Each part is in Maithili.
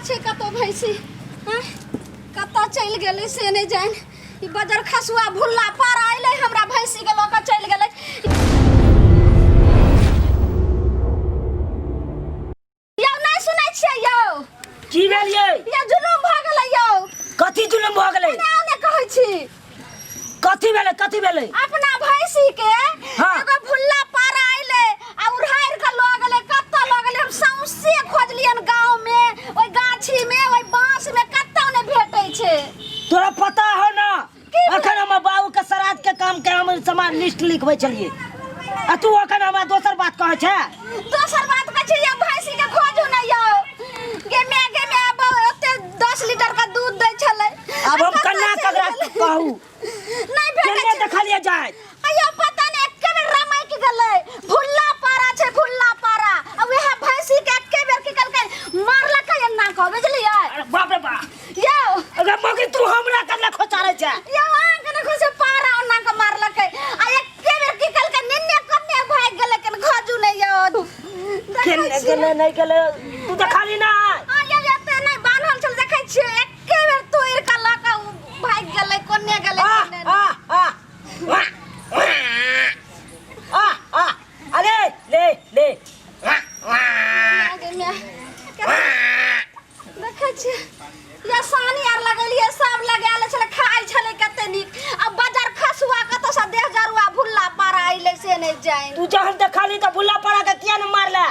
छै कतौ भैंसी आँय? कतऽ चलि गेलै से नहि जानि ई बजर खसुआ भुल्ला पार अयलै हमरा भैंसी के लऽ कऽ चलि गेलै। यौ नहि सुनै छियै यौ? की भेल यै? यौ जुलुम भऽ गेलै यौ। कथी जुलुम भऽ गेलै? एना ओने कहै छी। कथी भेलै, कथी भेलै? अपना भैंसी के हाँ। एगो भुल्ला पारा अयलै आ उड़ारि के लऽ गेलै। कतऽ लऽ गेलै हम सौंसे खोजलियन गाँव में, ओहि गाछी में, ओहि बाँस में, कतौ नहि भेटै छै। तोरा पता हो ना की भेल? अखन हमर बाबू के श्राद्ध के काम के हम सामान लिस्ट लिखबै छलियै आ तू अखन हमरा दोसर बात कहै छै। दोसर बात कहै छै, यौ भैंसी के खोजू ने यौ। गे my, गे my, ओते 10 लीटर के दूध दै छलै। आब हम आ कतऽ कन्ना चलि ककरा गेलै? कहू? नहि भेटै केने छै। देखलियै जाय? अयो पता नहि एके बेर रमैक गेलै। भुल्ला पारा छै, भुल्ला पारा। आ वएह भैंसी के एके बेर की केलकै, मारलकै एना कऽ, बुझलियै? अरे बाप रे बाप। यौ अरे मगर तू हमरा कल्ला खोचारै छै? यौ अहाँ के देखो से पारा ओना के मारलकै आ एके बेर की केलकै, निन्ने कन्ने भागि गेलै। केन खोजू नहि यौ। देखै केने छियै। गेलै नहि गेलै तू देखली ना? आ यौ एते नहि बान्हल छल, देखै छियै एके बेर तोड़ि कऽ लऽ कऽ उ भागि गेलै। कोने गेलै आ कोने आ आ वाह, वाह। आ आ अरे ले ले वाह, वाह। गे my, देखै छियै या सानी आर लगेलियै, सब लगायल छलै, खाइ छलै कते नीक। आ बाजार खसुआ कतऽ से देह जरुआ भुल्ला पारा अइलै से नहि जानि। तू जहन देखली तऽ भुल्ला पारा के किया ने मारले?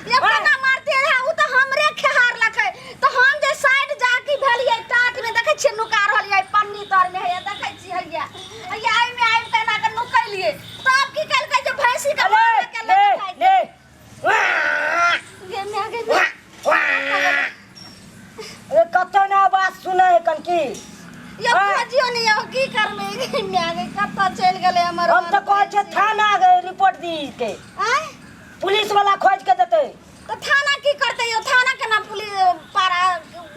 ये केना मारते रहे, उ तऽ हमरे खेहार लकै। तऽ हम जे साइड जाकी भेलियै टाट में, देखै छियै नुका रहलियै पन्नी तर में। हैया देखै छियै, हैया हैया एहिमे आबि कऽ एना कऽ नुकैलियै। तब की केलकै जे भैंसी के अरे मारलकै, ले लऽ ले। गे my, गे my. ए कतौ ने आवाज सुनै है कनकी। यौ आँय? खोजियौ ने यौ, की करबै गे my, गे कतऽ चलि गेलै हमर हम तऽ कहै छियै थाना गे रिपोर्ट दी के। आँय? पुलिस वाला खोज के देतै। तऽ थाना की करतै यौ? थाना केना पुलिस पारा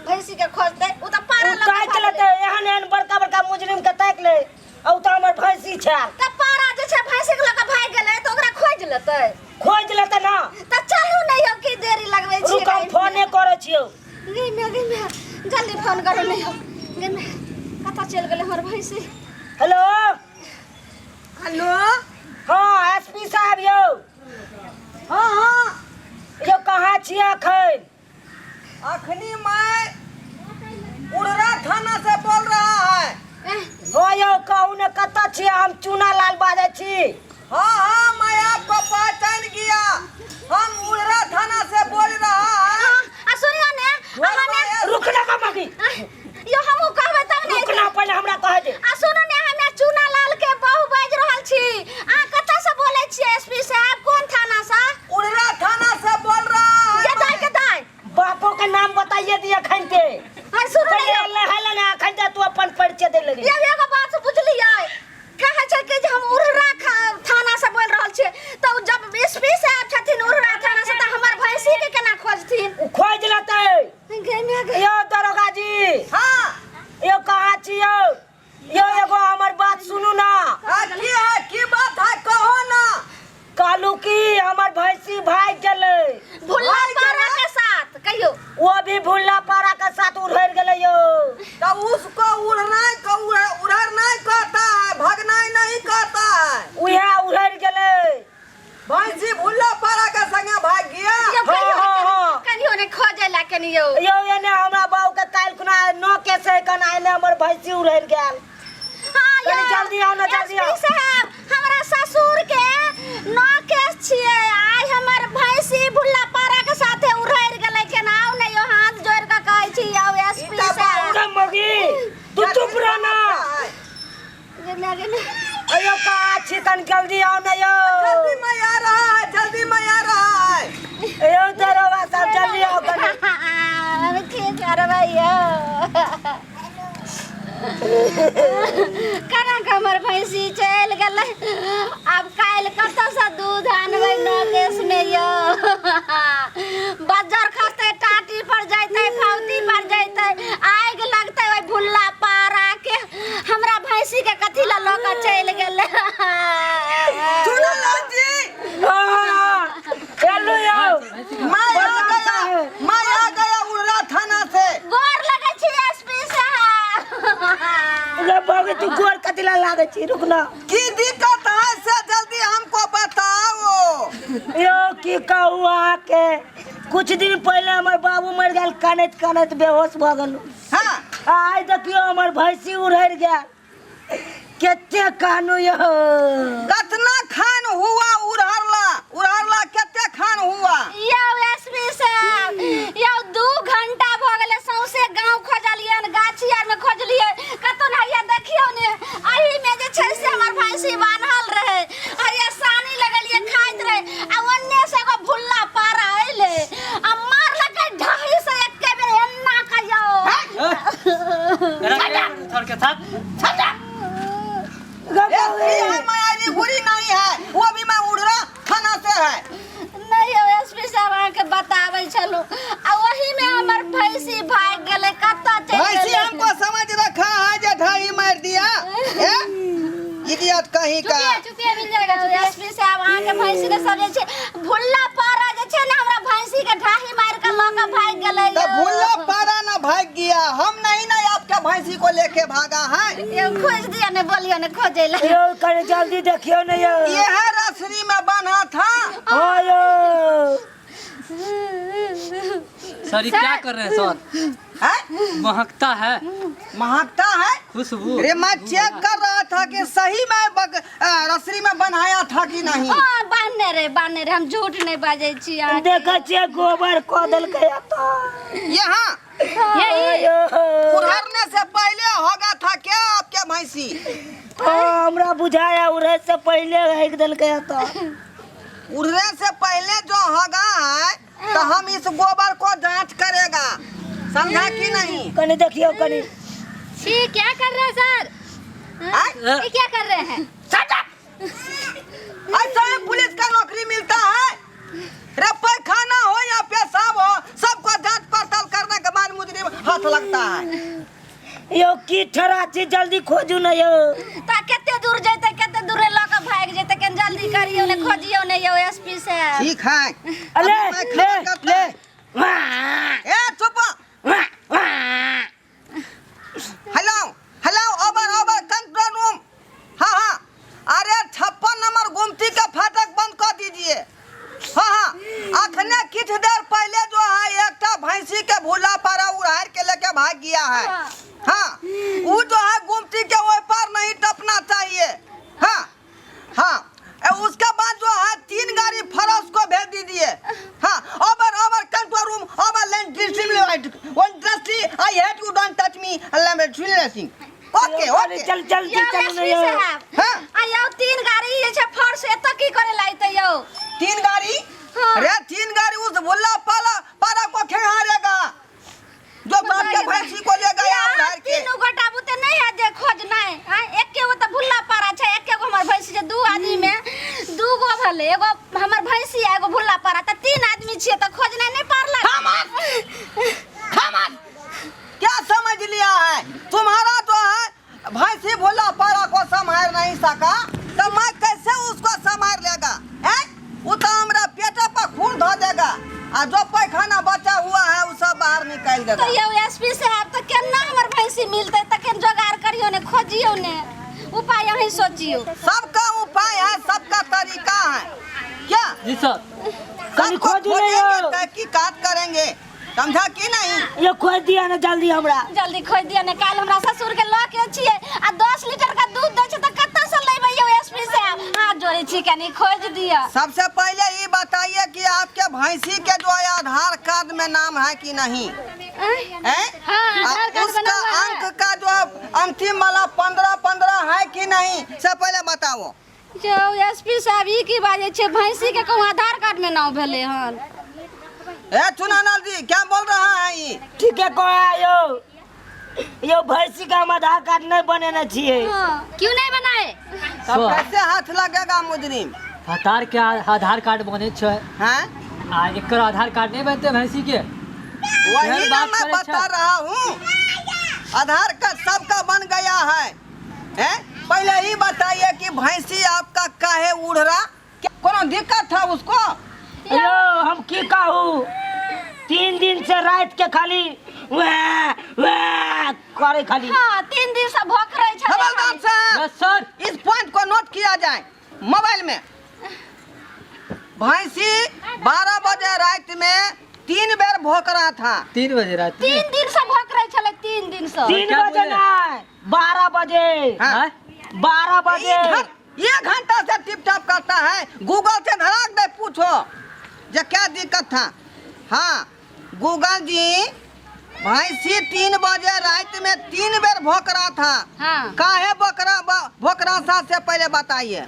भैंसी के खोजतै? उ तऽ पारा उ लऽ कऽ ताकि भागलै। लेतै, एहन एहन बड़का बड़का मुजरिम के ताकि ले। आ उ तऽ हमर भैंसी छै। तऽ पारा जे छै भैंसी के लऽ कऽ भागि गेलै तऽ ओकरा खोजि लेतै? खोजि लेतै ना। तऽ चलू ने यौ, की देरी लगबै छियै? रुक हम फोने करै छियौ। गे my, गे my, जल्दी फोन करू ने यौ। गे my, कतऽ चलि गेलै हमर भैंसी? हेलो। हेलो। हाँ एसपी साहब यौ। हाँ हाँ। यौ कहाँ छियै अखन? अखनी मैं उड़रा थाना से बोल रहा है। हाँ यौ कहू ने कतऽ छियै? हम चूना लाल बाजै छी। हाँ हाँ मैं आपको पहचान गया, हम उड़रा थाना से बोल रहा है। आ सुनियो ने, अहाँ ने रुक ना का मगी। यो हमहूँ कहबै तब ने। रुक ना, पहिले हमरा कहै दे। आ सुनू ने, हमे चूना लाल के बहू बाजि रहल छी। अहाँ कतऽ से बोलै छियै एसपी साहब, कोन थाना से? उड़रा थाना से बोल रहा है। के दाय, के दाय। बापो के नाम बताइए दिए अखन ते। आ सुनू ने पहिले यौ। लहल ना अखन ते तू अपन परिचय दे लगी। यौ एगो बात बुझलियै, कहै छै कि जे हम उड़रा थाना से बोल रहल छियै, तऽ जब एसपी साहब छथिन उड़रा थाना से तऽ हमर भैंसी के केना खोजथिन? उ खोज लेतै। गे my, गे। यौ दरोगा जी। हाँ। यौ कहाँ छी यौ? यौ एगो हमर बात सुनू ना। हाँ, की है, की बात है कहो ना। कहलू की हमर भैंसी भागि गेलै। भुल्ला भागि पारा गेलै? के साथ कहियो। वो भी भुल्ला पारा के साथ उड़हर गेलै यौ। तो उसको उड़ना को उड़हर नहीं कहता है, भगना नहीं कहता है। उहे उड़हर गेलै। भैंसी भुल्ला पारा के संगे भाग गया। यौ कहियो हाँ, हाँ, हाँ। कहियो ने खोजै ला कनियो। यौ एने हमरा बाबू के काल्हि खुना 9 केस है कना एने हमर भैंसी उड़हर गेल। हाँ, कनी यौ। जल्दी आउ ना, जल्दी आउ। एसपी साहब, हमरा ससुर के 9 केस छियै, आइ हमर भैंसी भुल्ला पारा के साथे उड़हर गेलै। केना आउ ने यौ, हाथ जोड़ के कहै छी यौ एसपी ई तऽ साहब। अरे मगी तू चुप रह ना। गे my, गे my. अयो कहाँ छी तन जल्दी आओ ना यौ। जल्दी मैं आ रहा है, जल्दी मैं आ रहा है। यौ दरोगा साहब जल्दी आओ कनी। हम की करबै यौ, केना के हमर भैंसी चलि गेलै। आब काल्हि कतऽसँ दूध आनबै 9 केस में यौ? बज्जर खसतै, टाटी पर जैतै, फौती पर जैतै, आगि लगतै ओहि भुल्ला पारा के। हमरा भैंसी के कथी लए लऽ कऽ चलि गेलै? चुना लाल जी। हाँ, चलू यौ। मैं आ गया, मैं आ गया उड़रा थाना से। तू गोर कथी ला लागै छी, रुक ना। की दिक्कत है से जल्दी हमको बताओ। यो की कहू अहाँके, कुछ दिन पहिले हमर बाबू मरि गेल, कानैत कानैत बेहोश भऽ गेलहुँ। हाँ। आइ देखियौ हमर भैंसी उड़ैर गेल, कते कानू यो। कतना खान हुआ उड़हरला? उड़हरला कते खान हुआ? यौ एसपी साहब, यौ 2 घंटा भऽ गेलै, सौंसे गांव खोजलियन, गाछी आर में खोजलियै, कतौ ने। हैया देखियौ ने, एही में जे छै से हमर भैंसी बान्हल रहै। हैया सानी लगलियै, खाइत रहै, आ ओन्ने से एगो भुल्ला पारा अयलै आ मारलकै ढाही से एके बेर एन्ना कहियौ। थर के साथ एसपी है, मायारी बुरी नहीं है, वो भी मैं उड़ रहा थाना से है। नहीं यौ एसपी साहब, अहाँके बताबै छलहुँ, आ ओही में हमर भैंसी भागि गेलै, कतऽ चलि भैंसी गेलै। हमको समझ रखा है जे ढाई मार दिया इडियट कहीं का। चुपिया चुपिया, मिल जाएगा एसपी साहब। अहाँके भैंसी ने सब जे छै, भुल्ला पारा जे छै ने, हमरा भैंसी के ढाही मारि के लऽ के भागि गेलै। तो भुल्ला पारा ना भाग गया, हम नहीं ना आपके भैंसी को लेके भागा है। यौ खोज दिअ ने, बोलियौ ने खोजै लए। यौ कनि जल्दी देखियौ ने यौ। ये है रसरी में बंधा था। हाँ यौ। सर, ये क्या कर रहे हैं सर? है? महकता है। महकता है? खुशबू। अरे मैं चेक कर रहा था कि सही में रसरी में बनाया था कि नहीं। हाँ, बान्हने रे, बान्हने रे, हम झूठ नहीं बाजै छी अहाँके। देखै छियै गोबर कऽ देलकै एतऽ। यहाँ हाँ यौ। उड़ने से पहले होगा था क्या आपके भैंसी? हाँ, हमरा बुझाया उड़ै से पहिले हेक देलकै एतऽ। उड़ने से पहले जो होगा है तो हम इस गोबर को जांच करेगा, समझा कि नहीं? कनि देखियौ कनि। छी, क्या कर रहे हैं सर? आय? ये क्या कर रहे हैं? ऐसा ही पुलिस का नौकरी मिलता है रे? पैखाना हो या पेशाब हो, सबको जांच पड़ताल करने के बाद मुजरिम हाथ लगता है। यौ की ठरा छी, जल्दी खोजू ने यौ। ता कते दूर जैते, कते दूर लऽ के भागि जैते, कनि जल्दी करियौ ने, खोजियौ ने यौ एसपी साहब। ठीक है। ले। अभी मैं ले। खबर करता ले। हूं। ए चुप। वाह, वाह। Hello hello, over over, control room. हाँ हाँ, अरे 56 नंबर गुमती का फाटक बंद कर दीजिए। हाँ हाँ, अखने किछ देर पहले जो है एकटा भैंसी के भूला पारा उड़ार के लेके भाग गया है। हाँ, वो जो है गुमती के ओर पार नहीं टपना चाहिए। हाँ हाँ, उसके बाद जो है 3 गाड़ी फरस को भेज दीजिए। हाँ, over over, control room over. Land one dusty I hate you, don't touch me. Okay okay. चल जल्दी। यौ चलू ने एसपी यौ। साहब। हाँ। आ यौ 3 गाड़ी जे छै फर्श एतऽ की करे ला अइतै यौ? 3 गाड़ी? हाँ। अरे 3 गाड़ी उस भुल्ला पाला पारा को खेहारेगा जो बाप के भैंसी को ले गया उधार के। तीनू गोटा बुते नहीं है जे खोजनाइ आँय, एके गो तऽ भुल्ला पारा छै, एके गो हमर भैंसी छै। 2 आदमी में 2 गो भेलै, एगो हमर भैंसी आ एगो भुल्ला पारा, तऽ 3 आदमी छियै तऽ खोजनाइ नहि पारलक। क्या समझ लिया है? तुम्हारा जो है भैंसी भुल्ला पारा को संभाल नहीं सका तो मैं कैसे उसको संभाल लेगा? हैं? वो तो हमरा पेट पर खून धो देगा आ जो पैखाना बचा हुआ है वो सब बाहर निकाल देगा। तो यौ एसपी साहब, तऽ केना हमर भैंसी मिलतै? तखन जोगाड़ करियौ ने, खोजियौ ने, उपाय अहीं सोचियौ। सबका उपाय है, सबका तरीका है। क्या जी सर। कनी सबको खोजू ने खोजेंगे, यौ। तहकीकात करेंगे, समझा कि नहीं? यौ खोज दिया ने जल्दी हमरा। जल्दी खोज दिया ने, काल्हि हमरा ससुर के लऽ के छियै आ 10 लीटर का दूध दै छै तऽ कतऽ से लेबै यौ एसपी साहब? हाथ जोड़ै छी, कनी खोज दिअ। सबसे पहले ये बताइए कि आपके भैंसी के जो है आधार कार्ड में नाम है कि नहीं? हैं? हाँ, आधार कार्ड उसका बना हुआ है। अंक का जो अंतिम वाला 15 15 है कि नहीं, से पहले बताओ। यौ एसपी साहब, ई की बाजै छियै? भैंसी के कहूँ आधार कार्ड में नाम भेलै हन? ए चुनालाल जी, क्या बोल रहा है ये? ठीके कहा यौ। यौ भैंसी के हम आधार कार्ड नहीं बनेने छियै। हाँ। क्यों नहीं बनाए? तब सर। कैसे हाथ लगेगा मुजरिम? फतार के आधार कार्ड बने छै हैं? आ एकर आधार कार्ड नहीं बनते भैंसी के? वही एहन ना बात मैं करै बता छै। रहा हूँ, आधार कार्ड सबका बन गया है। हैं? पहले ही बताइए कि भैंसी आपका काहे उड़ रहा? कोनो दिक्कत था उसको? यौ हम की कहू, 3 दिन से रात के खाली वाह वाह करे खाली। हाँ, 3 दिन से भोकरै छलै हवलदार साहब यस सर। इस पॉइंट को नोट किया जाए मोबाइल में। भैंसी 12 बजे रात में 3 बेर भौंक रहा था। 3 बजे रात में? 3 दिन से भौंक रहे छलै, 3 दिन से। 3 क्या बजे बोले? नहीं, 12 बजे। हाँ। हाँ? 12 बजे। एक घंटा से टिप टॉप करता है। गूगल से धड़ाक दे पूछो जे क्या दिक्कत था। हाँ गूगल जी, भैंसी 3 बजे रात में 3 बेर भौंक रहा था। हाँ। काहे भौंक रहा था से पहले बताइए।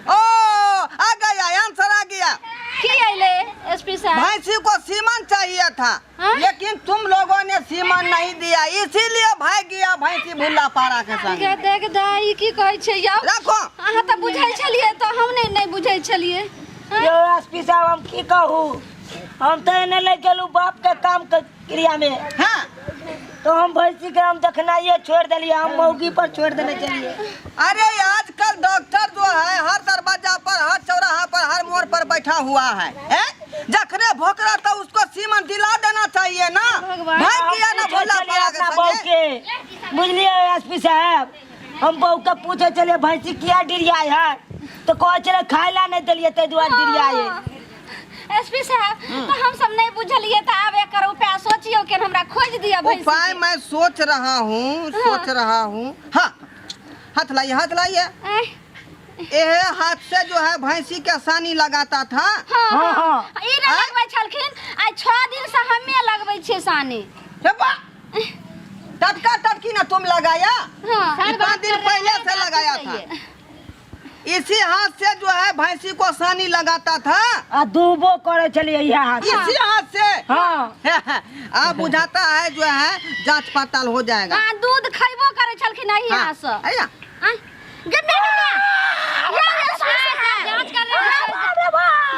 ओ आ गया आंसर आ गया। की अइले एसपी साहब? भैंसी को सीमन चाहिए था, हाँ? लेकिन तुम लोगों ने सीमन नहीं दिया, इसीलिए भाग गया भैंसी भुल्ला पारा के संग। गे देख दाई की कहै छै यौ। रखो। अहाँ तऽ बुझै छलियै तऽ हम नहि बुझै छलियै। हाँ? यौ एसपी साहब हम की कहू, हम तऽ एने लागि गेलहुँ बाप के काम के क्रिया में। हाँ। तो हम भैंसी के हम देखनाइए छोड़ देलिए, हम मौगी पर छोड़ देने चलिए। अरे आजकल डॉक्टर जो है हर दरवाजा पर, हर चौराहा पर, हर मोड़ पर बैठा हुआ है, हैं? जखने भोकरा तो उसको सीमन दिला देना चाहिए ना। भगवान। भाग गया ना हम भोला पूछे पारा के चलिए अपना बहू संगे। के, बुझलिए एसपी साहब, हम बहू के पूछे चलिए भैंसी किया डिरिया है, तो कहे चले खाए ला नहीं दिलिए ते दुआरे डिरिया है। एसपी साहब तो हम सब नहीं बुझलिए, तो आब एकर उपाय सोचियो के हमरा खोज दिया भैंसी उपाय के। मैं सोच रहा हूँ, सोच रहा हूँ। हाँ हाथ लाइए, हाथ लाइए। ऐं? ये हाथ से जो है भैंसी के सानी लगाता था। हाँ, हाँ, हाँ। हाँ। ई नहि लगबै छलखिन, आइ 6 दिन से हमे लगबै छियै सानी। हे बा, टटका टटकी ना तुम लगाया? हाँ। ई 5 दिन पहले से लगाया था। इसी हाथ से जो है भैंसी को सानी लगाता था। आ दूबो करे चलिए यह हाथ। इसी हाथ से। हाँ। अब बुझाता है जो है जांच पड़ताल हो जाएगा। हाँ, दूध खैबो करे छलखिन एही हाँ। हाथ से। अय्या। हाँ। गे गे, गे, गे। ये एसपी साहब। जांच कर रहे हैं।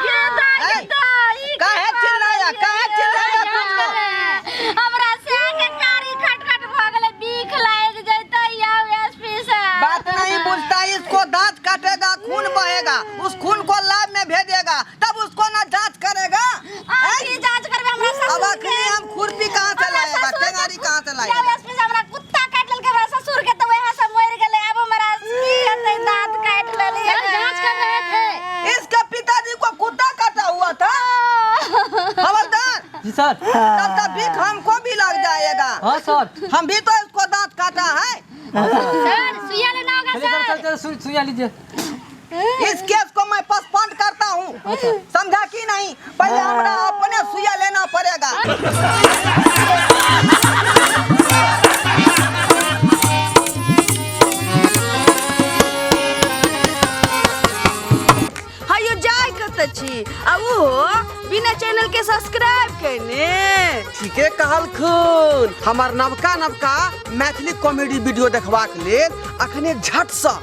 ये दाई, ऐ, ये दाई, काहे की चिल्लाया, काहे चिल्लाया जांच तुम कर लोग? रहे हैं। हमरा से के कारी खट खट भ गेलै, बीख लागि जैतै यौ एसपी साहब। बात नहीं बुझता, इसको दांत काटेगा, खून बहेगा, उस खून को लैब में भेजेगा, तब उसको ना जांच करेगा। आ, की जांच करबे हमरा ससुर अब के? अखनी हम खुरपी कहाँ से हमरा लाएगा, ससुर के टेंगारी कहाँ से यौ लाएगा? एसपी साहब, हमरा कुत्ता काटि लेलकै हमरा ससुर के, तऽ वएह से मरि गेलै। अब हमरा की हेतै, दांत काटि लेलियै। सर, जांच कर रहे थे। इसके पिताजी को कुत्ता काटा हुआ था। हवलदार जी सर। तब तक भीख हमको भी लग जाएगा। हाँ सर। हम भी तो इसको दांत काटा है। सर सुइया लेना होगा चलिए सर, सर। चल, चल, सुइया लीजिए। इस केस को मैं पोस्टपोन करता हूँ, समझा कि नहीं? पहले हमरा अपने सुइया लेना पड़ेगा। हायो जाय कतऽ छी आ ओहो बिना चैनल के सब्सक्राइब केने? ठीके कहलखुन। हमर नवका नवका मैथिली कॉमेडी वीडियो देखबाक लेल अखने झट सँ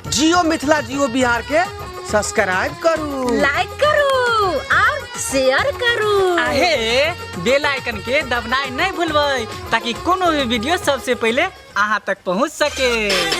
जियो मिथिला जियो बिहार के सब्सक्राइब करू, लाइक करू और शेयर करू। आहे बेल आइकन के दबनाइ नहीं भूलबै ताकि कोनो भी वीडियो सबसे पहले अहाँ तक पहुँच सके।